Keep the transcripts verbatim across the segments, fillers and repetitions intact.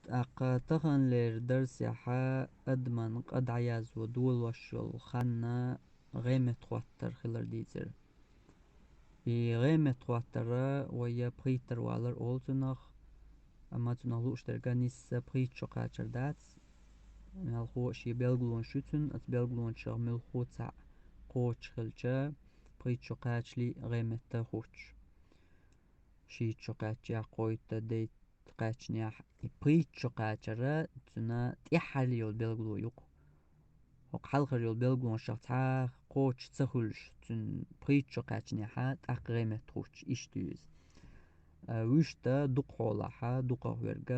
ТӀаккха таханлера дарсехь адаман къа дӀаязво долош йолу хан гӀеметтахӀоттар хилар дийцира. И гӀеметтахӀоттар вай пхийттара валар олу цунах, амма цунах лууш дерг нисса пхийтта шо кхачар дац. Мелхо а шен белгалонаш ю цуьнан, оцу белгалонашах муьлхха а цхьаъ кхочуш хилча, пхийтта шо кхачале а гӀеметта хуттуш. Шийтта шо кхаьчча, кхойтта, дейтта кхаьчнехь, и пхийтта шо кхачар цуьнан тӀаьххьара йолу белгало ю-кх. ХӀокху хьалхара йолу белгалонашах цхьа а кхочуш ца хуьлуш, цуьнан пхийтта шо кхаьчнехь, тӀаккха гӀеметта хуттуш, иштта ю иза. А, вуьшта дукха хьолахь, дукхах верг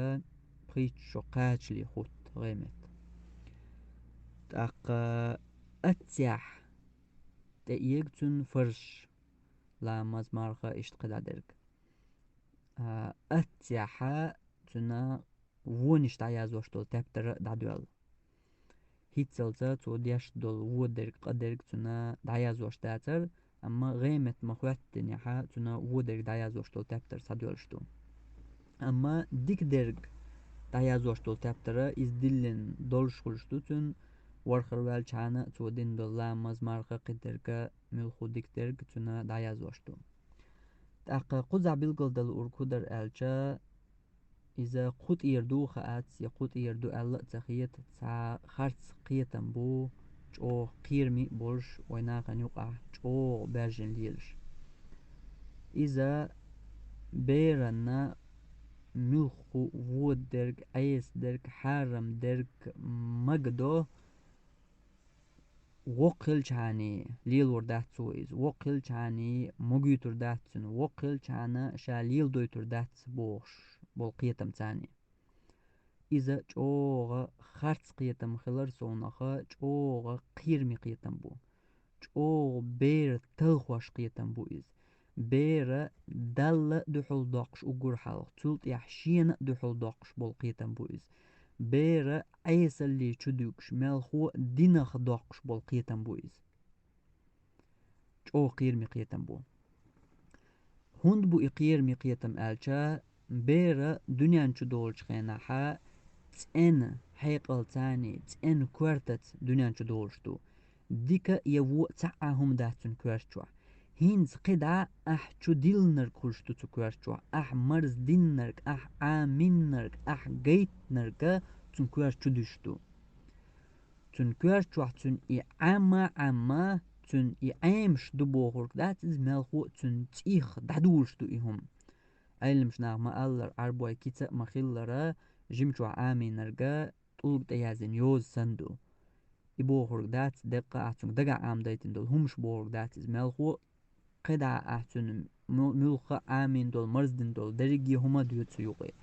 пхийтта шо кхачале хутта гӀеметта. ТӀаккха аццехь тӀеэга цуьнан фарзаш, ламаз, марха, иштта кхидӀа дерг. А, аццехь цуьнан вонаш дӀаязош долу тептар а дӀадоьлла. ХӀинццалц цо деш долу вон дерг, къа дерг цуьнан дӀаязош дацара, амма гӀеметта ма хӀоьттинехь, цуьнан вон дерг дӀаязош долу тептар схьадоьллуш ду. Амма дика дерг дӀаязош долу тептар а иза диллина долуш хуьлуш ду цуьнан, ворхӀар ваьлчхьана а цо дина долу ламаз, марха, кхидерг а, муьлхха дика дерг цуьнан дӀаязош ду. ТӀаккха кхузахь билгалдала луург хӀун дара аьлча, иза кху тӀера ду хаац, я кху тӀера ду аьлла а ца хета, цхьа харц кхетам бу, чӀогӀа кхераме а болуш, вайн нахана юкъахь чӀогӀа баьржина лелаш. Иза беранна муьлхха вон дерг, Ӏеса дерг, хьарам дерг магадо, воккха хилчхьана лелор дац цо иза, воккха хилчхьана магуьйтур дац цуьнан, воккха хилчхьана ша леладойтур дац бохуш болу кхетам царна. Иза чӀогӀа харц кхетам хилар совнаха, чӀогӀа кхераме кхетам бу. ЧӀогӀа бер талхош кхетам бу иза. Бер Далла дуьхьал доккхуш уггар хьалха, цул тӀаьхьа шена а дуьхьал доккхуш болу кхетам бу иза. Бер Ӏесалле чу дуьгуш, мелхо а динах доккхуш болу кхетам бу иза. ЧӀогӀа кхераме кхетам бу. ХӀунда бу и кхераме кхетам аьлча, бер дуьнен чу долучу хенахь цӀена хьекъалца, цӀена коьртаца дуьнен чу долуш ду. Дика я вон цхьа а хӀума дац цуьнан коьрта чохь. ХӀинца кхидӀа ахь чу диллинарг хуьлуш ду цу коьрта чохь, ахь марздинарг, ахь Ӏамийнарг, ахь гайтинарг цуьнан коьрта чу дуьсуш ду. Цуьнан коьрта чохь цуьнан и Ӏама а Ӏама, цуьнан и Ӏемаш ду бохург дац иза, мелхо а цуьнан цӀийх дӀадолуш ду и хӀума. Ӏеламнаха ма-аллара, Ӏарбой кица а ма-хиллара, жима чохь Ӏамийнарг тӀулга тӀе яздина йоза санна ду. И бохург дац, деккъа ахь цуьнга дагахь Ӏамадайтина долу хӀумаш бохург дац иза, мелхо а кхидӀа ахь цуьнан му-, муьлхха а Ӏамийна долу, марздина долу дерриге а хӀума доьду цу юкъе.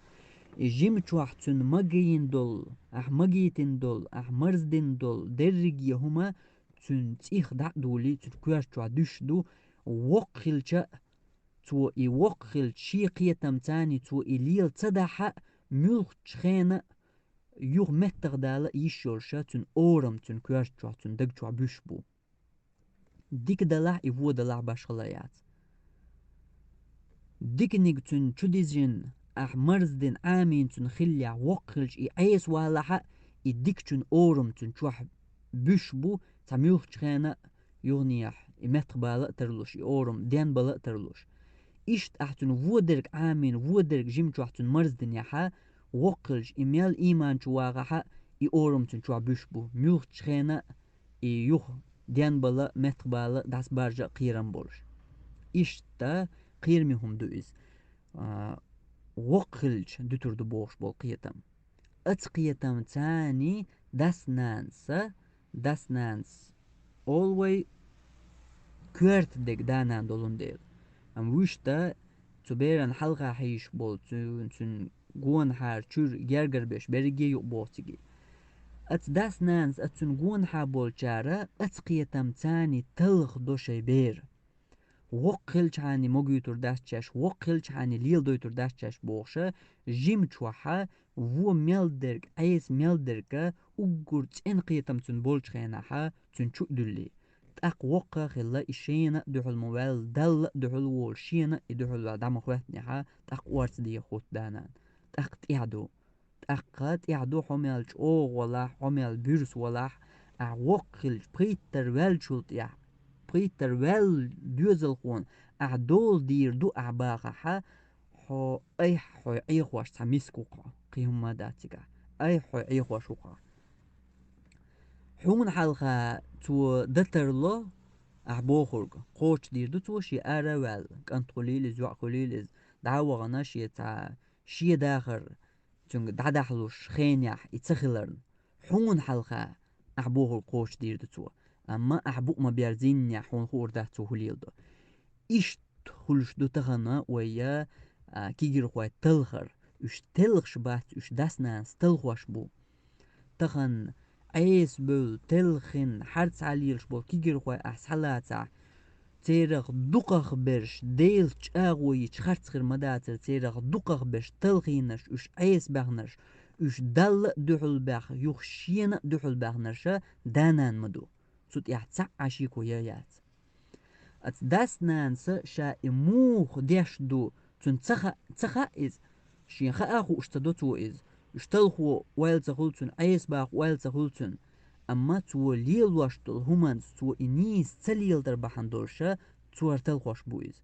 И жима чохь цуьнан магийна долу, ахь магийтина долу, ахь марздина долу дерриге а хӀума цуьнан цӀийх дӀа а долий, цуьнан коьрта чохь дуьсуш ду, воккха хилча а, цо и воккха хилча, шен кхетамца цо и лела ца дахь а, муьлххачу хенахь а юха меттахдала йиш йолуш, цуьнан орам цуьнан коьрта чохь, цуьнан даг чохь буьсуш бу. Дика далахь, и вон далахь, башхалла яц. Диканиг цуьнан чу дижина, ахь марздина, Ӏамийна цуьнан хиллехь, воккха хилча и Ӏеса валахь а, и дика цуьнан орам цуьнан чохь буьсуш бу, цхьа муьлххачу хенахь а юханехь и меттахбала а тарлуш, и орам денбала а тарлуш. Иштта ахь цуьнан вон дерг Ӏамийна, вон дерг жима чохь цуьнан марздинехь, воккха хилча и мел ийман чу вагӀахь а, и орам цуьнан чохь буьсуш бу, муьлххачу хенахь а и юха денбала, меттахбала, дӀасабаржа а кхерам болуш. Иштта кхераме хӀума ду иза. А, воккха хилча дуьтур ду бохуш болу кхетам. Оцу кхетамца дас-нанас, дас-нанас олу вай, коьрта дерг да-нана долун дела. Амма вуьшта цу беран хьалха хьийзаш болу цу-, цуьнан гонахьара чуьра гергара беш берриге а юкъа боху цига. Оцу дас-нанас, оцу цуьнан гонахьа болчара оцу кхетамца талхадо шайн бер. Воккха хилчхьана магуьйтур дац шаьш, воккха хилчхьана леладойтур дац шаьш бохуш, жима чохь вон мел дерг, Ӏеса мел дерг уггар цӀена кхетам цуьнан болчу хенахь цуьнан чу а дуьллий. ТӀаккха воккха а хилла, и шена а дуьхьал ма ваьлла, Далла а дуьхьал волуш, шена а и дуьхьал ваьлла дӀа ма хӀоьттинехь, тӀаккха орца деха хӀутту да-нана. ТӀаккха тӀехь ду. ТӀаккха тӀехь ду хьо мел чӀогӀа валахь, хьо мел буьрса валахь, ахь воккха хилча, пхийттара ваьллачул тӀехь, пхийттара ваьлла доьзалхо, ахь дола дийр ду ахь бахахь, хьо айхьа хьо Ӏехош цхьа миска ву-кх хьо, кхин хӀумма а дац цигахь, айхьа хьо Ӏехош ву-кх хьо. Хьуна хьалха цо дан тарло ахь бохург, кхочушдийр ду цо шен ара а ваьлла, кӀант хуьлийла иза, йоӀ хуьлийла иза, дӀа а вахана шен цхьа, шен дахар цуьнга дӀадахьалуш хенехь и ца хиларна. Хьуна хьалха ахь бохург кхочушдийр ду цо, амма ахь букъ ма берзийнехь, хьуна хуур дац цо хӀун леладо. Иштта хуьлуш ду тахана вай, а, кегийрхой талхар. Уьш телхаш бац, уьш дас-нанас талхош бу. Тахана Ӏеса бевлла, телхина, хьарцахьа лелаш болу кегийрхой ахь схьалацахь, церах дукхахберш, Делаца чӀагӀо йича харц хир ма дацара, церах дукхахберш талхийнарш, уьш Ӏеса баьхнарш, уьш Далла а дуьхьал баьхна, юха шена а дуьхьал баьхнарш а да-нана ма ду. Цу тӀехь цхьа а шеко яц. Оцу дас-нанас ша и муха деш ду, цунна ца хаа, ца хаьа иза, шена хаа хууш ца до цо иза. Уьш талхо ойла ца хуьлу цуьнан, Ӏеса баха ойла ца хуьлу цуьнан. Амма цо лелош долу хӀуманца цо и нийса ца леладар бахьана долуш а, цо хӀара талхош бу иза.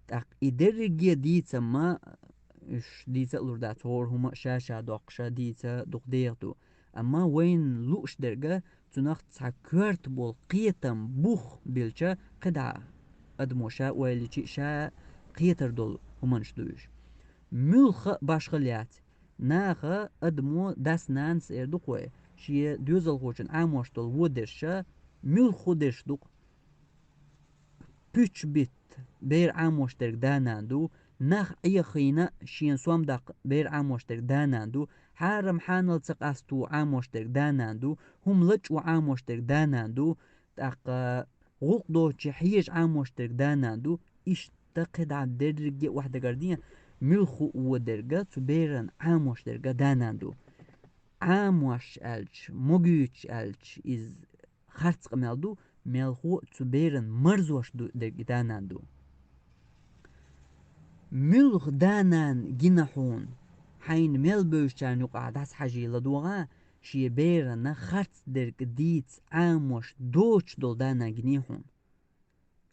ТӀаккха и дерриге дийцам ма, уьш дийца а лур дац, хӀора хӀума а ша-ша доккхуш а дийца дукха деха ду. Амма вайна лууш дерг а, цунах цхьа коьрта болу кхетам бух билча, кхидӀа адамо ша ойла йича а, ша кхетар долу хӀуманаш ду уьш. Муьлхха а башхалла яц. Наха, адамо, дас-нанас эр ду-кх вай, шен доьзалхочун Ӏамош долу вон дерш а, муьлхха а дерш ду-кх. Пуьчбитта бер Ӏамош дерг да-нана ду, нах Ӏехийна а шена сом даккха бер Ӏамош дерг да-нана ду, хьарам-хьанал ца къасто Ӏамош дерг да-нана ду, хӀума лачкъо Ӏамош дерг да-нана ду, тӀаккха гӀуллакх доцучу хьежа Ӏамош дерг да-нана ду, иштта кхидӀа дерриге а охьадагарден, муьлхха а вон дерг а, цу беран Ӏамош дерг а да-нана ду. Ӏамош аьлча, могуьйтуш аьлча, иза харц къамел ду, мелхо а цу беран марзош ду дерг и да-нана ду. Муьлха да-нана гина хьуна, хьайна мел бевзачарна юкъахь дӀасахьажий ладогӀа, шен берана харц дерг дийца Ӏамош доцуш долу да-нана гиний хьуна.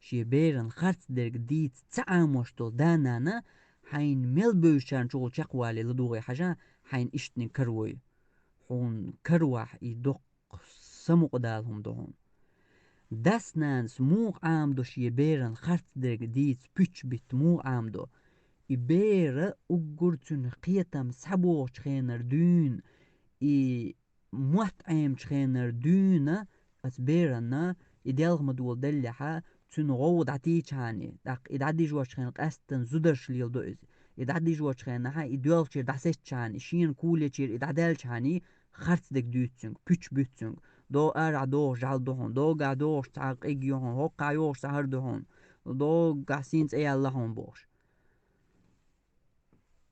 Шен берана харц дерг дийца ца Ӏамош долу да-нана, хьайна мел бевзачарна чухула чекхвалий ладогӀий хьажа, хьайна иштаниг каравой. Хьуна каравахь и доккха самукъадала хӀума ду хьуна. Дас-нанас муха Ӏамадо шен берана харц дерг дийца пуьчбитта муха Ӏамадо? И бер а уггар цуьнан кхетам схьабогӀучу хенара дуьйна, и мотт Ӏемачу хенара дуьйна оцу берана и делха ма доладеллехь, цуьнан гӀовгӀа дӀатийчахьана, тӀаккха и дӀадижочу хенахь къаьсттина зударш леладо иза. И дӀадижочу хенахь и доьлхучуьра дӀасецчахьана, шена кулечуьра и дӀадаьллачахьана, харц дерг дуьйцу цуьнга, пуьчбуьту цуьнга. До арахь догӀуш жӀаьла ду хьуна, догахь догӀуш цхьа къиг ю хьуна, хӀокхахь йогӀуш цхьа хӀара ду хьуна, догахь сийна цӀе яьлла хьуна бохуш.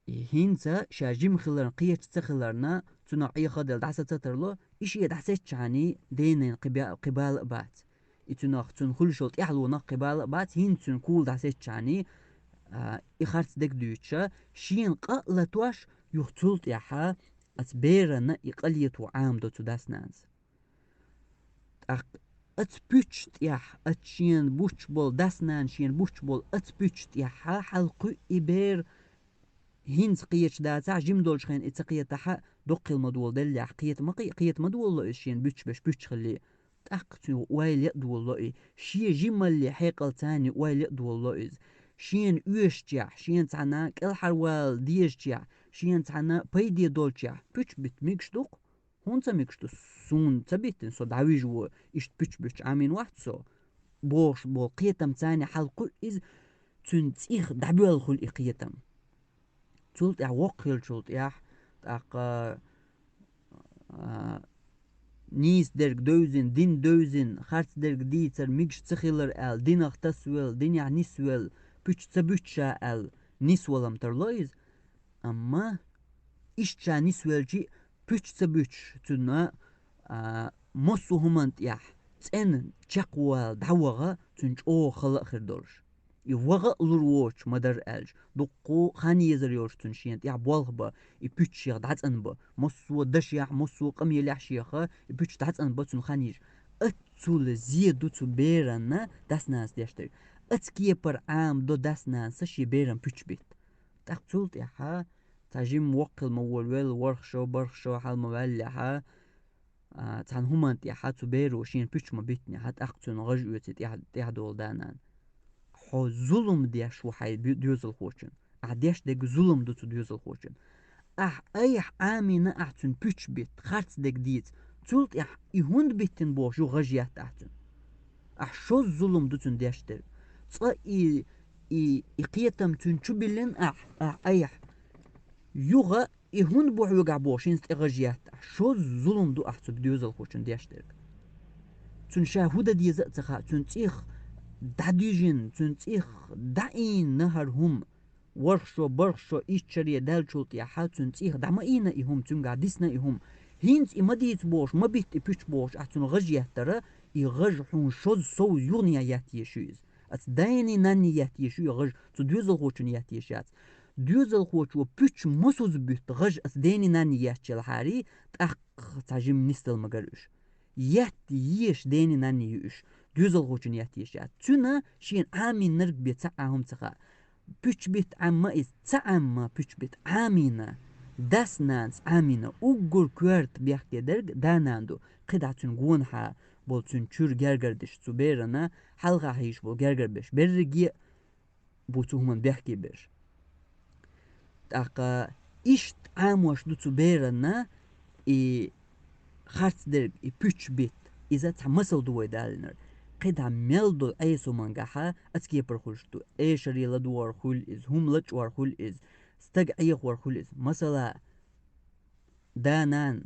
И хӀинца ша жима хиларна, кхеташ ца хиларна, цунах Ӏеха а делла дӀаса ца тарло, и шен дӀасецчахьана, дена кхин бала а бац. И цунах, цунна хуьлуш йолу тӀаьхьалонах кхин бала а бац, хӀинца цуьнан кула дӀасецчахьана, а, и харц дерг дуьйцуш, шена къа а латош, юха цул тӀаьхьа оцу берана и къа лето Ӏамадо цу дас-нанас. ТӀаккха оцу пуьччу тӀехь, оцу шена буьтуш болу, дас-нана шена буьтуш болу оцу пуьччу тӀехь хьалакхуьу и бер, хӀинца кхеташ дацахь, жима долчу хенахь и ца кхетахь, доккха хила ма доладеллехь, кхета ма кхи-, кхета ма долало иза шена буьтуш берш пуьччу хилла. ТӀаккха цуьнан ойла а долало и, шен жималле хьекъалца ойла а долало иза. Шена оьшучехь, шена цхьана кӀелхьарвала дезачехь, шена цхьана пайде долчехь, пуьчбитта мегаш ду-кх. ХӀунда ца мегаш ду? Суна ца биттина, со дӀавижа ву, иштта пуьчбуьтуш Ӏамийна вац со, бохуш болу кхетамца хьалакхуьу иза, цуьнан цӀих дӀабоьлла хуьлу и кхетам. Цул тӀаьхьа воккха хиллачул тӀаьхьа, тӀаккха, а, нийса дерг девзина, дин девзина, харц дерг дийцар мегаш ца хилар аьлла, динах тасавелла, динехь нисвелла, пуьчча ца буьту ша аьлла, нисвала-м тарло иза. Амма иштта ша нисвелча а, пуьчча ца буьтуш, цунна, а, массо а хӀуманна тӀехь цӀена чекхвала дӀаваха, цуьнан чӀогӀа хала а хир долуш. И ваха а лур воцуш ма дара аьлча, дуккха хан езар йолуш цунна шена тӀехь болх бан, и пуьччех дӀацӀанбан, массо а дашехь, массо а къамелехь шеха и пуьчча дӀацӀанбан цунна хан езаш. Аццул зе ду цу беранна дас-нанас деш дерг. Аца кепара Ӏамадо дас-нанас шен беран пуьчча битта. ТӀаккха цул тӀаьхьа цхьа жимма воккха хила ма волавелла, ворхӀ шо, бархӀ шо хьал ма ваьллехьа, а, цхьана хӀуманна тӀехьа цу беро шена пуьчча ма биттинехьа, тӀаккха цунна гӀаж оьций тӀехь-, тӀехь долу да-нана. Хьо зулам деш ву хьайн бу-, доьзалхочун. Ахь деш дерг зулам ду цу доьзалхочун. Ахь айхьа Ӏамийна ахь цунна пуьчча битта, харц дерг дийца. Цул тӀаьхьа и хӀунда биттина бохуш юха гӀаж етта ахь цунна. Ахь шозза зулам ду цунна деш дерг. Цкъа и, и, и кхетам цунна чу биллина ахь, ахь айхьа. Юха и хӀунда бу хьоьгахь бохуш хӀинца тӀе гӀаж етта ахь. Шозза зулам ду ахь цу доьзалхочун деш дерг. Цунна ша хӀун дан деза а ца хаьа, цуьнан цӀих дӀадуьйжина, цуьнан цӀих дӀаийна хӀара хӀума. ВорхӀ шо, бархӀ шо, ишттачу шаре даьллачул тӀаьхьа цуьнан цӀих дӀа ма ийна и хӀума, цуьнгахь дисна и хӀума. ХӀинца и ма дийца бохуш, ма битта и пуьчча бохуш, ахь цунна гӀаж еттара, и гӀаж хьуна шозза сов юхане етта езаш ю иза. Аца дайний, нанний етта езаш ю и гӀаж, цу доьзалхочунна етта езаш яц. Доьзалхочо пуьчча массаза буьтта гӀаж аца дайний, нанний етташ елахьарий, тӀаккха цхьа жимма нисдала ма гара уьш. Етта езаш дайний, нанний ю уьш, доьзалхочунна етта езаш яц. Цуьнан шена Ӏамийнарг бен цхьа а хӀума ца хаьа. Пуьчча битта Ӏемма иза, ца Ӏемма пуьчча битта, Ӏамийна. Дас-нанас Ӏамийна, уггар коьрта бехке дерг да-нана ду, кхидӀа цуьнан гонахьа болу, цуьнан чуьра гергара деш, цу берана хьалха хьийзаш болу гергара берш. Берриге а бу цу хӀуманна бехке берш. ТӀаккха иштта Ӏамош ду цу беранна и харц дерг, и пуьчча битта. Иза цхьа масал ду вай далийнарг. КхидӀа мел долу Ӏеса хӀумангахьа аца кепара хуьлуш ду. Эшаре ладогӀар хуьлу иза, хӀума лачкъор хуьлу иза, стаг Ӏехор хуьлу иза. Масала, да-нана,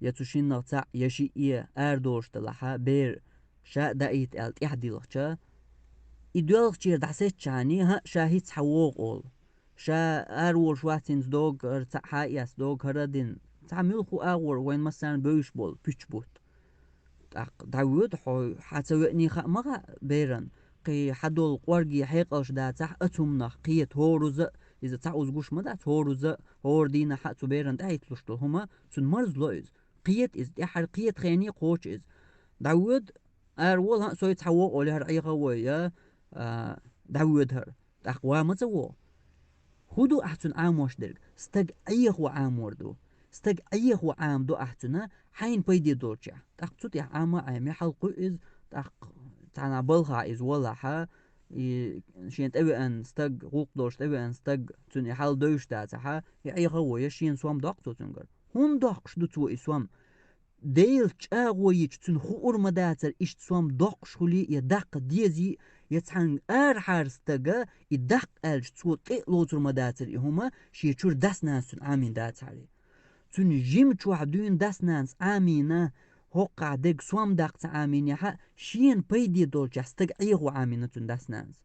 я цу шиннах цхьаъ, я шиъ, я арадолуш далахьа, бер ша а даийта аьлла тӀаьхьа дилхича, и доьлхучера дӀасецчхьаний, хӀаъ, ша хӀинца хьан вогӀу олу. Ша араволуш вац хӀинца, догу хӀара цхьаъ хьа а эцна, догу хӀара а дина. Цхьа муьлхха агӀор вайн массарна бевзаш болу пуьчча бутт. ТӀаккха дӀавоьду хьо, хьан ца веаний хаа ма хаьа беран. Кхин хьан долу кӀорге хьекъалш дацахь, аца хӀуманах кхета хӀоразза а, иза цхьа уза гуш ма дац, хӀоразза а, хӀора дийнахьа а цу беран тӀехӀитталуш долу хӀума, цунна марзло иза. Кхета иза, тӀаьххьара кхета хене кхочу иза. ДӀавоьду, араволу, хӀаъ, со хӀинца хьан вогӀу олий, хӀара Ӏеха а вой, я, а, дӀавоьду хӀара. ТӀаккха ва ма ца вогӀу. ХӀун ду ахь цунна Ӏамош дерг? Стаг Ӏехо Ӏамор ду. Стаг Ӏехо Ӏамадо ахь цунна, хьайна пайде долчехь. ТӀаккха цу тӀехь Ӏама а Ӏемий, хьалакхуьу иза, тӀаккха цхьана балхахь иза валахьа, и шена тӀевеана стаг, гӀуллакх долуш тӀевеана стаг, цунна и хьал девзаш дацахьа, и Ӏеха а вой, я шена сом доккху цо цуьнгара. ХӀунда доккхуш ду цо и сом? Делан чӀагӀо йича, цунна хуур ма дацара иштта сом доккхуш хуьлий, я даккха дезий, я цхьана арахьара стага и даккха аьлча, цо тӀе а лоцур ма дацара и хӀума, шен чуьра дас-нанас цунна Ӏамийна дацахьарий. Цунна жима чохь дуьйна дас-нанас Ӏамийна, хӀокхахь дерг сом даккха ца Ӏамийнехьа, шена пайде долчехь стаг Ӏехо Ӏамийна цунна дас-нанас.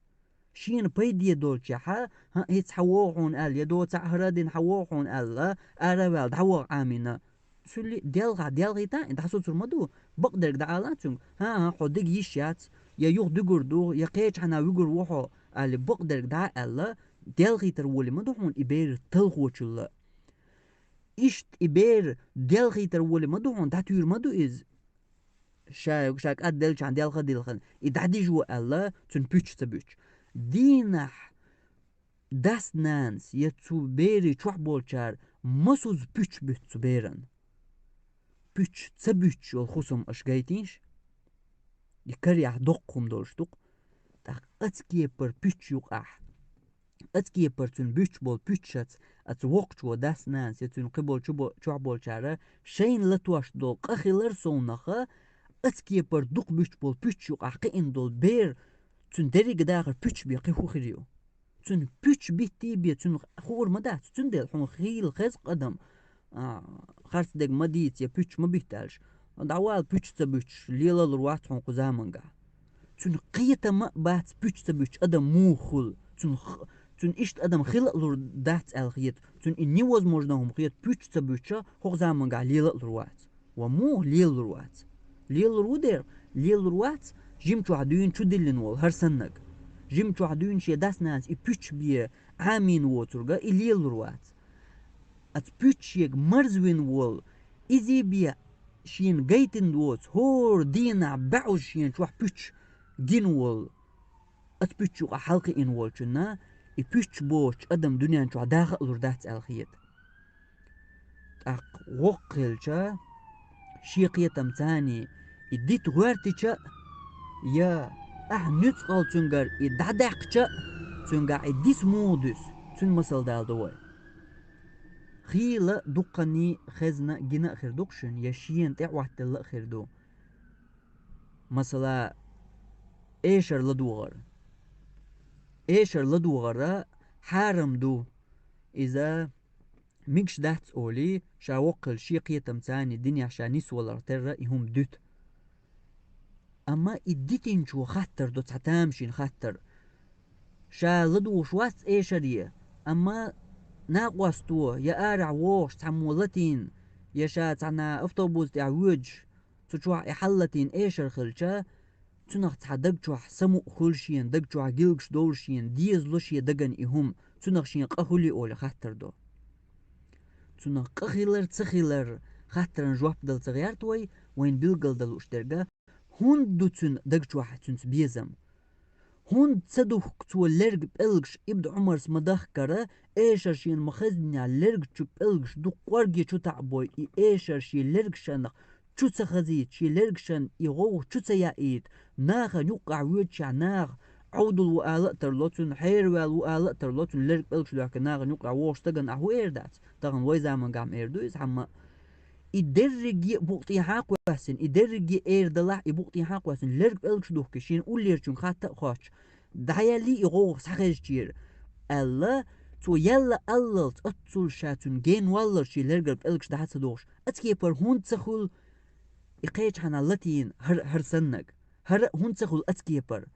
Шена пайде долчехьа, хӀаъ, хӀинца хьан вогӀу хьуна аьлла, я доцахь хӀара а дина хьан вогӀу хьуна аьлла, ара а ваьлла, дӀаваха Ӏамийна. Цуьлли делхахь делхийта а, и дӀасуцур ма ду, бакъдерг дӀаала цуьнга, хӀан-хӀа, хьо дерг йиш яц, я юха дуьгур ду, я кхечахьана вуьгур ву хьо, аьлла, бакъдерг дӀа а аьлла, делхийтар волий ма ду хьуна и бер талхочулла. Иштта и бер делхийтар волий ма ду хьуна, дӀатуьйр ма ду иза. Ша, ша кӀадделчахьана делха а дилхина, и дӀадижо аьлла, цуьнан пуьчча ца буьтуш. Дийнахь дас-нанас я цу берийн чохь болчара масуза пуьчча буьту цу беран. Пуьчча ца буьтуш йолу хӀусам аша гайтийша? И карехь доккха хӀума долуш ду-кх. ТӀаккха аца кепара пуьчча юкъахь, аца кепара цуьнан буьтуш болу пуьччаца, аца воккхачо дас-нанас я цуьнан кхиболчу бо-, чохь болчара шайна латош долу къа хилар совнаха, аца кепара дукха буьтуш болу пуьчча юкъахь кхиъна долу бер, цуьнан дерриг а дахар пуьчча бен кхин хӀун хир ю? Цуьнан пуьчча биттий бен, цуьнан хуур ма дац, цундела хьуна хийла хеза-кх адам, а, харц дерг ма дийца я пуьчча ма битта аьлча. ДӀавала пуьчча ца буьтуш, лела а лур вац хьуна кху замангахь. Цуьнан кхетам а бац пуьчча ца буьтуш адам муха хуьлу. Цуьнан х-, цуьнан иштта адам хила а лур дац аьлла хета. Цуьнан и невозможно хӀума хета, пуьчча ца буьтуша хӀокху замангахь лела а лур вац. Ва муха лела лур вац? Лела лур ву дера, лела лур вац жима чохь дуьйна чу диллина волу хӀара саннаг. жима чохь дуьйна шен дас-нанас и пуьчаш бен Ӏамийна воцург а и лелур вац. Оцу пуьчашега марзвина волу, изий бен шена гайтина доцу, хӀора дийнахь баьӀуш шена чохь пуьчаш гина волу, оцу пуьчаш юкъахь хьалакхиъна волчунна и пуьчаш боцучу адам дуьнен чохь даха а лур дац аьлла хета. ТӀаккха воккха хилча, шен кхетамца и дита гӀоьртича а, я ахь нуьцкъала цуьнгара и дӀадаьккхича а, цуьнгахь и диса муха дуьсу, цуьнан масал даладо вай. Хийла дуккханний хезна а гина а хир ду-кх шуна, я шена тӀехӀоттаделла а хир ду. Масала, эшар ладогӀар. Эшар ладогӀар хьарам ду. Иза мегаш дац олий, ша воккха хилча шен кхетамца и динехь ша нисваларх терра и хӀума дуьту. Амма и дитинчо хаттар до цхьа тамашийна хаттар. Ша ладугӀуш вац эшаре, амма накъосто я арахь вогӀуш цхьаммо латийна, я ша цхьана автобус тӀехь воьдуш, цу чохь и хьаллатийна эшар хилча, цунах цхьа даг чохь самукъа хуьлу шена, даг чохь гилгаш довлу шена, дезало шен дагана и хӀума, цунах шен къа хуьлий олий хаттар до. Цунах къа хилар, ца хилар хаттаран жоп дала ца гӀерта вай, вайна билггал дан лууш дерг а, хӀунда ду цуьнан даг чохь цуьнца безам? ХӀунда ца духку цо лерга пӀелгаш Ибн Ӏумарс ма-дахкара, эшар шена ма-хеззинехь лерга чу пӀелгаш дукха кӀорге чу таӀабой, и эшар шен лергашнах чу ца хазийта, шен лергашна и гӀовгӀа чу ца яийта, нахана юккъехь воьдучехь наха Ӏовдал ву ала а тарло цунна, хьераваьлла ву ала а тарло цунна, лерга пӀелгаш доьхкина нахана юккъехь вогӀуш стагана ахь хӀун эр дац? Тахана вай замангахь ма эр ду иза хьамма. И дерриге а букъ тӀехьа а кхоьссина, и дерриге а эр далахь, и букъ тӀехьа а кхоьссина, лерга пӀелгаш духкий, шена уллерачуьнга хатта а хоттуш, дӀаеллий и гӀовгӀа схьахезчера, аьлла, цо яьлла аллалц оццул ша цуьнан генаваллалц шен лергара пӀелгаш дӀа ца дохуш, оцу кепара хӀунда ца хуьлу и кхечахьана латийна хӀара, хӀара саннаг? ХӀара а хӀунда ца хуьлу оцу кепара?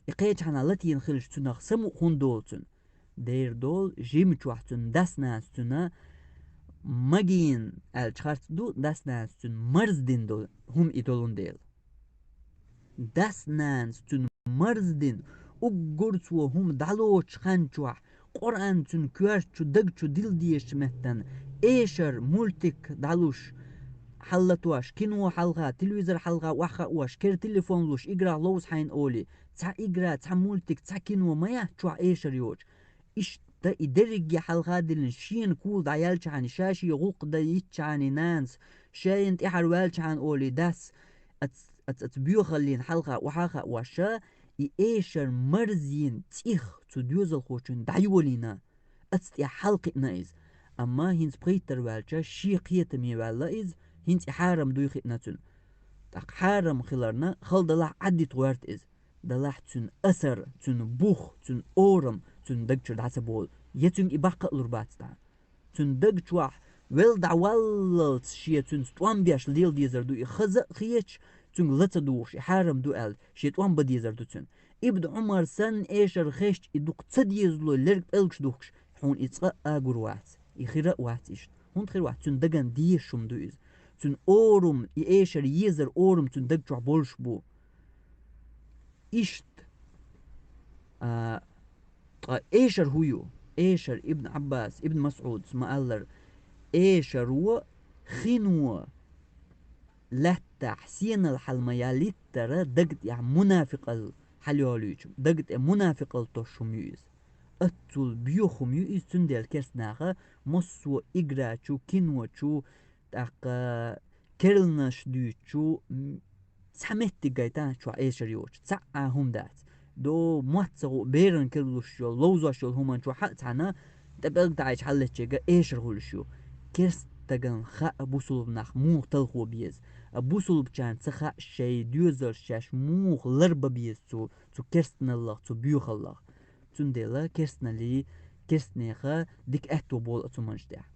И кхечахьана латийна хилча цунах самукъа хӀунда долу цуьнан? Дера долу жима чохь цуьнан дас-нанас цуьнан магийна аьлча харц ду, дас-нанас цуьнан марздина долу хӀума и долун дела. Дас-нанас цуьнан марздина, уггар цо хӀума дӀалоцучу хан чохь, Къуръан цуьнан коьрта чу, даг чу дилла дезачу меттана, эшар, мультик дӀалуш, хьаллатош, кино хьалха, телевизор хьалха охьахаош, кера телефон луш, играх ловза хьайна олий, цхьа игра, цхьа мультик, цхьа кино ма яц чохь эшар йоцуш. Иштта и дерриге хьалха а диллина, шена кула дӀаяьлчахьана, ша шен гӀуллакх дан йитчахьана нанас, шайна тӀаьхьара ваьлчахьана олий дас, ац, ац, ац боьхаллина хьалха охьа а хаош, и эшар марзйина цӀих цу доьзалхочуьнга дӀайолийна, ац тӀехь хьалакхиъна иза. Амма хӀинца пхийттара ваьлча, шен кхетаме ваьлла иза, хӀинца и хьарам дуй хиъна цуьнан. ТӀаккха хьарам хиларна, хала далахь Ӏаддита гӀоьрта иза. Далахь цуьнан асар, цуьнан бух, цуьнан орам цуьнан даг чуьра дӀа ца болу, я цуьнга и баккха а лур бац дӀа. Цуьнан даг чохь велла дӀаваллалц шен цуьнца тӀом беш лела дезар ду и, хаза а хеташ, цуьнга ла ца дугӀуш, и хьарам ду аьлла, шен тӀом бан дезар ду цуьнан. Ибн Ӏумар санна эшар хезча, и дукха ца дезало лерга пӀелгаш духкуш, хьуна и цкъа а агур вац, и хира а вац иштта. ХӀунда хир вац? Цуьнан дагана дезаш хӀума ду иза. Цуьнан орам, и эшар езар орам цуьнан даг чохь болуш бу. Иштта, а, ткъа эшар хӀун ю? Эшар, Ибн Ӏаббас, Ибн МасӀудас ма-аллара, эшаро хино лаьттахь сенал хьала ма ялиттара, дага тӀехь мунафикъалла хьалайолуьйтуш, дага тӀе мунафикъалла тосуш хӀума ю иза. Оццул боьха хӀума ю иза, цундела керста наха массо а игра чу, кино чу, тӀаккха керланаш дуьйцучу, м, цхьа меттиг гайтахь чохь эшар йоцуш, цхьа а хӀума дац. До мотт ца гӀу беран керлуш йолу, ловзош йолу хӀуманна чохь а цхьаьна, тӀе пӀелг таӀийча хьаллеччерга эшар хуьлуш ю. Керста стагана хаьа бусулба нах муха талхо беза. А бусулбачарна ца хаьа шайн доьзалш шаьш муха ларбан беза цу, цу керстаналлах, цу боьхаллах. Цундела керстаналлий, керстанеха дика аьтто болу оцу хӀуманаш тӀехь.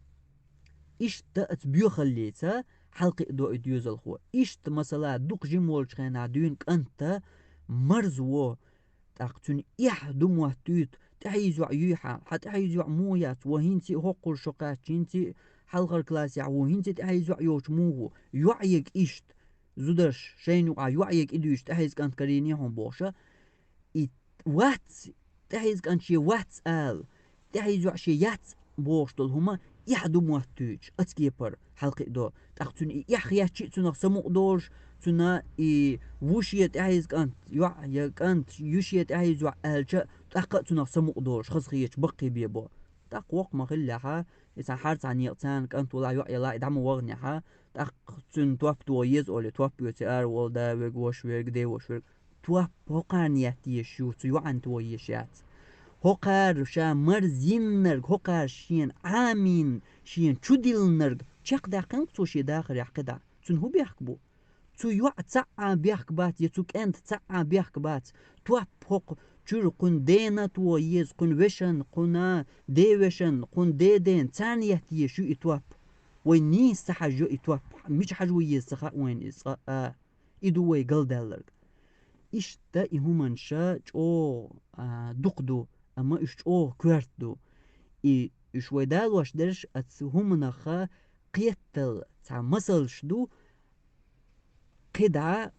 Иштта оцу боьхаллица хьалакхиадо и доьзалхо. Иштта, масала, дукха жима волчу хенахь дуьйна кӀанта марзво, тӀаккха цуьнан эхь ду моттуьйту, тӀаьхьийза йоӀ юй хьан, хьан тӀаьхьийза йоӀ муха яц, вон хӀинца а хӀоккхур шо кхаьчча, хӀинца а хьалхара классехь ву, хӀинца а тӀаьхьийза йоӀ йоцуш муха ву, йоӀ ега иштта, зударш шайна юкъахь йоӀ ега и дуьйцуш тӀаьхьийза кӀант карийний хьуна бохуша, и вац, тӀехьийза кӀант шен вац ала, тӀехьийза йоӀ шен яц бохуш долу хӀума эхь ду моттуьйтуш, ацкепара хьалкхиадо. ТӀаккха цуьнан и эхь хетчи а цунах самукъа долуш, цуьнан и ву шен тӀехьийза кӀант, йоӀ я кӀант, ю шен тӀехьийза йоӀ аьлча а, тӀаккха а цунах самукъа долуш, хазахеташ баккхий бебо. ТӀаккха воккха ма-хиллехьа, и цхьа хьарцахь некъа царна кӀант валахь, йоӀ ялахь, и дӀа ма вахнехьа, тӀаккха цуьнан топ тоха еза олий, топ оьций ара волу да верг, ваша верг, де ваша верг. Топ хӀокхарна етта езаш ю, цу йоӀана тоха езаш яц. ХӀокхара ша марзйиннарг, хӀокхара шена Ӏамийна, шена чудиллинарг чекхдаьккхина цо шен дахарехь кхидӀа. Цуьнан хӀун бехк бу? Цу йоӀа цхьа а бехк бац, я цу кӀанта цхьа а бехк бац. Топ хӀокху чуьра кхуьнан дена тоха еза, кхуьнан вешан, кхуьнан девешан, кхуьнан дедена, царна етта езаш ю и топ. Вай нийса ца хьажайо и топ, мича хьажа ву еза ца хаьа вайна иза цкъа а. И ду вай галдаьлларг. Иштта и хӀуманаш чӀогӀа, а, дукха ду, амма уьш чӀогӀа коьрта ду. И уьш вай далош дерш оцу хӀуманах кхетта цхьа масалш ду, кхидӀа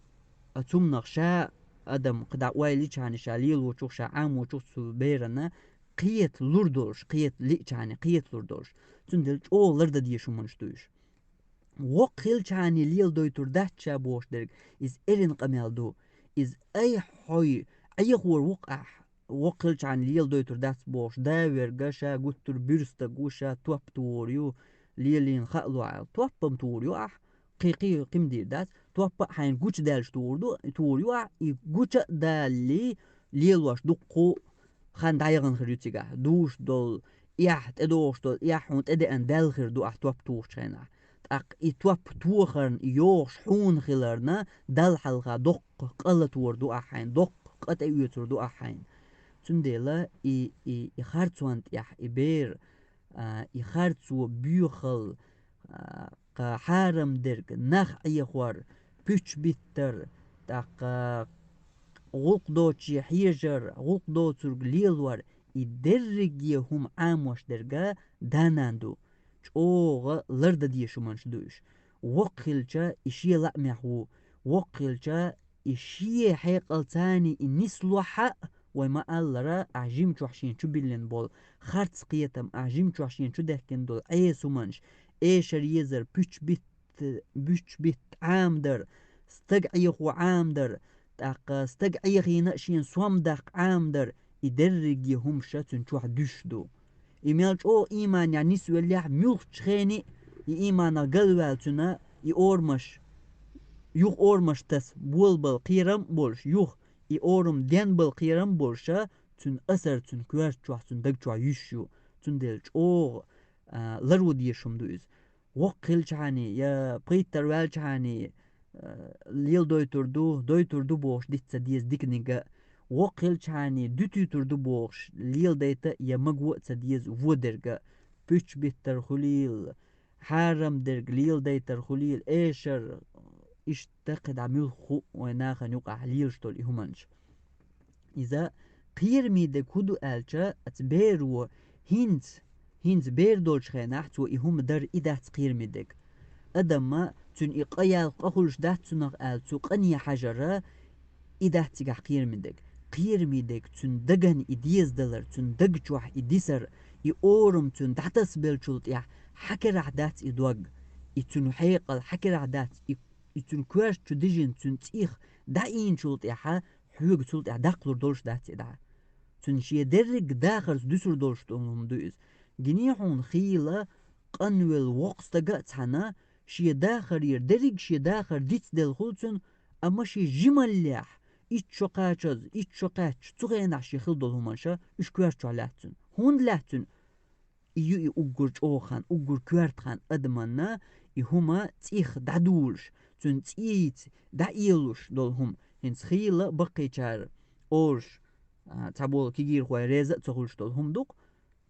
а цумнах ша адам кхидӀа ойла йичхьана, ша лелочух, ша Ӏамочух цу берана кхета лур долуш, кхета лиъчхьана, кхета лур долуш. Цундела чӀогӀа лардан дезаш хӀуманаш ду уьш. Воккха хилчхьана леладойтур дац ша бохуш дерг, иза эрна къамел ду. Иза айхьа хьой Ӏехор ву-кх ахь, воккха хилчхьана леладойтур дац бохуш, да верг ша гуттар а буьрса стаг ву, ша топ тухур ю, лелийна хаало аьлла. Топ-м тухур ю ахь, кхин-кхин-кхин дийр дац. Топ а хьайна гучудаьлча тухур ду, тухур ю ахь, и гуча а далале, лелош дуккха а хан дӀаяхана хир ю цигахь. Дуьйш долу эхь, тӀедогӀуш долу эхь хьуна тӀедеана даьлла хир ду ахь топ тухучу хенахь. ТӀаккха и топ тохарна, и йогӀуш хьуна хиларна, Далла хьалха доккха къа латор ду ахь хьайна, доккха къа тӀеоьцур ду ахь хьайна. Цундела и, и, и харцонна тӀехь и бер, а, и харцо, боьхалла, а, кха хьарам дерг, нах Ӏехор, пуьчбиттар, тӀаккха гӀуллакх доцуче хьежар, гӀуллакх доцург лелор, и дерриге хӀума Ӏамош дерг да-нана ду. ЧӀогӀа лардан дезаш хӀуманаш ду уьш. Воккха хилча, и шен лаамехь ву, воккха хилча, и шен хьекъалца и нисло хьа а, вай ма-аллара, ахь жимчохь шена чу биллина болу харц кхетам, ахь жимчохь шена чу даьккхина долу Ӏеса хӀуманаш, эшар езар, пуьчбитт, буьчбитт Ӏамадар, стаг Ӏехо Ӏамадар, тӀаккха стаг Ӏехийна а шена сом даккха Ӏамадар, и дерриге хӀумаш цуьнан чохь дуьсуш ду. И мел чӀогӀа ийманехь нисвеллехь, муьлххачу хене а и ийманах галваьлла цуьнан и орамаш, юха орамаш таса болабала кхерам а болуш, юха и орам денбала кхерам а болуш, цуьнан асар цуьнан коьрта чохь, цуьнан даг чохь юьсуш ю. Цундела чӀогӀа, а, ларво дезаш хӀума ду иза. Воккха хилчхьана я пхийттара ваьлчхьана, а, леладойтур ду, дойтур ду бохуш диц ца деза диканиг а, воккха хилчхьана дуьтуьйтур ду бохуш леладайта я маго а ца деза вон дерг а, пуьчбиттар хуьлийла, хьарам дерг леладайтар хуьлийла, эшар, иштта кхидӀа муьлхха а вайн нахана юкъахь лелаш долу и хӀуманаш. Иза кхераме дерг хӀун ду аьлча, оцу беро хӀинца, хӀинца бер долчу хенахь цо и хӀума дар и дац кхераме дерг. Адамна цуьнан и къа ялх къа хуьлуш дац цунах аьлла, цу къане хьажара и дац цигахь кхераме дерг. Кхераме дерг цуьнан дагана и дезадалар, цуьнан даг чохь и дисар, и орам цуьнан дӀатасабеллачул тӀехь хьан карахь дац и дог, и цуьнан хьекъал хьан карахь дац, и, и цуьнан коьрта чу дижина, цуьнан цӀих дӀаийначул тӀаьхьа хьоьга цул тӀаьхьа даккхалур долуш дац и дӀа. Цуьнан шен дерриг дахарца дуьсур долуш долу хӀума ду иза. Гиний хьуна хийла къанвелла воккха стаг а цхьаьна, шен дахарера дерриг шен дахар дицделла хуьлу цуьнан, амма шен жималлехь, итт шо кхачаза, итт шо кхаьчча, цу хенахь шен хила долу хӀуманаш, уьш коьрта чохь лаьтта цуьнан. ХӀунда лаьтта цуьнан? И ю и уггар чӀогӀа хан, уггар коьрта хан адамна и хӀума цӀих дӀадулуш, цуьнан цӀийца дӀаэлуш долу хӀума. ХӀинца хийла баккхийчара олуш, а, цхьаболу кегийрхой реза а ца хуьлуш долу хӀума ду-кх,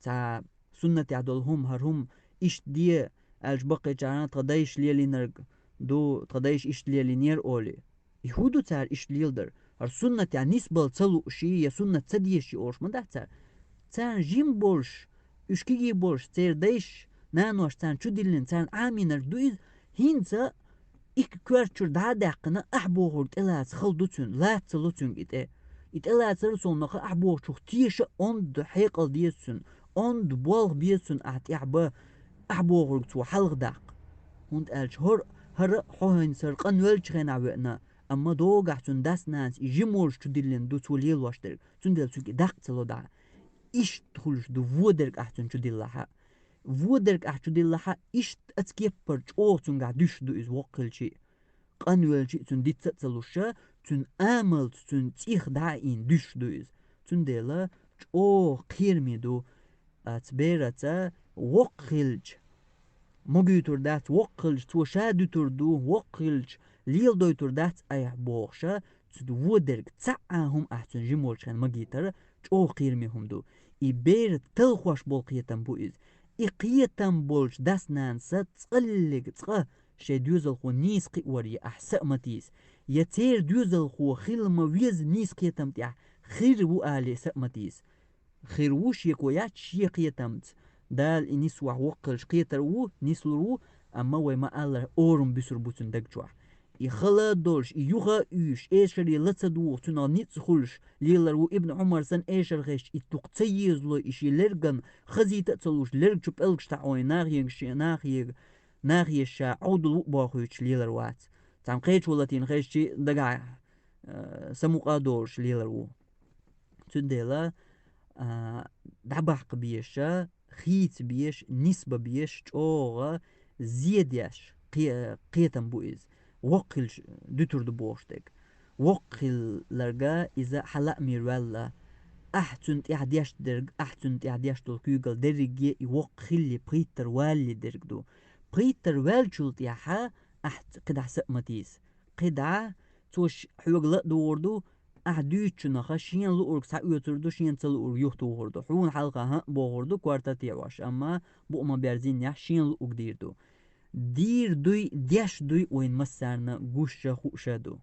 цхьа суннатехь долу хӀума, хӀара хӀума иштта де аьлча, баккхийчарна тхан дайша лелийнарг ду, тхан дайша иштта лелийнера олий. И хӀун ду цара иштта леладар? ХӀара суннатехь нисбала ца лууший я суннат ца дезаший олуш ма дац цара. Царна жима болуш, уьш кегий болуш, церан дайша, наноша царна чу диллина, царна Ӏамийнарг ду иза, хӀинца и коьрта чуьра дӀа а даьккхина, ахь бохург тӀелаца хала ду цуьнан, лаца ца ло цуьнга и тӀе. И тӀелацар цунах ахь бохучух теша онда хьекъал деза цуьнан, онда болх беза цуьнан ахь тӀехь бан, ахь бохург цо хьалха даккха. ХӀунда аьлча хӀара, хӀара хьо хӀинца хӀара къанвеллачу хенахь веана, амма догахь цуьнан дас-нанас и жима волуш чу диллина ду цо лелош дерг, цундела цуьнга и даккха ца ло дӀа. Иштта хуьлуш ду вон дерг ахь цуьнан чу диллахь а. Вон дерг ахь чу диллахь а, иштта оцу кеппара чӀогӀа цуьнгахь дуьсуш ду иза воккха хилча а. Къанвеллачу а цуьнан диц а ца луш, цуьнан амалца, цуьнан цӀих дӀа а ийна дуьсуш ду иза. Цундела чӀогӀа кхераме ду, оцу бераца воккха хилча, ма гуьйтур дац, воккха хилча, цо ша дуьтур ду, воккха хилча, леладойтур дац айхьа бохуш, цу вон дерг цхьа а хӀума ахь цуьнан жима волчу хенахь ма гийтара, чӀогӀа кхераме хӀума ду. И бер талхош болу кхетам бу иза. И кхетам болчу дас-нанас цкъаллиг цкъа шайн доьзалхо нийса кхиор я ахь са а ма тийса, я церан доьзалхо хила ма веза нийса кхетам тӀехь хир ву алий са а ма тийса. Хир ву шеко яц шен кхетамца. Дала и нисвахь воккха хилча кхетар ву, нислур ву, амма вай ма-аллара, орам буьсур бу цуьнан даг чохь. И хала а долуш, и юха а уьйш, эшаре ла ца духу, цуьнах ницкъ хуьлуш лелар ву. Ибн Ӏумар санна эшар хезча, и дукха ца езало, и шен лерган хазийта а ца луш, лерг чу пӀелгаш таӀойн, нахега шен, нахега, нахе ша Ӏовдал ву а бохуьйтуш лелар вац. Цхьана кхечо латийна хезча, дагахь, э, самукъа а долуш лелар ву. Цундела, а, дӀабаккха безаш, хийца безаш, нисба безаш, чӀогӀа зе деш кхе-, кхетам бу иза. Воккха хилча дуьтур ду бохуш дерг. Воккха хилларга иза хьан лаамера ваьлла. Ахь цуьнан тӀехь деш дерг, ахь цуьнан тӀехь деш долу куьйгалла дерриге и воккха хилли, пхийттара валли дерг ду. Пхийттара ваьллачул тӀаьхьа ахь ц-, кхидӀа са а ма тийса. КхидӀа цо ш-, хьоьга ла а дугӀур ду, ахь дуьйцучунах шена луург схьаоьцур ду, шена ца луург юхатухур ду. Хьуна хьалха хӀан а бохур ду, корта а тӀе Ӏаш, амма букъ ма берзийнехь, шена луург дийр ду. Дийр дуй, деш дуй вайн массарна гуш а, хууш а ду.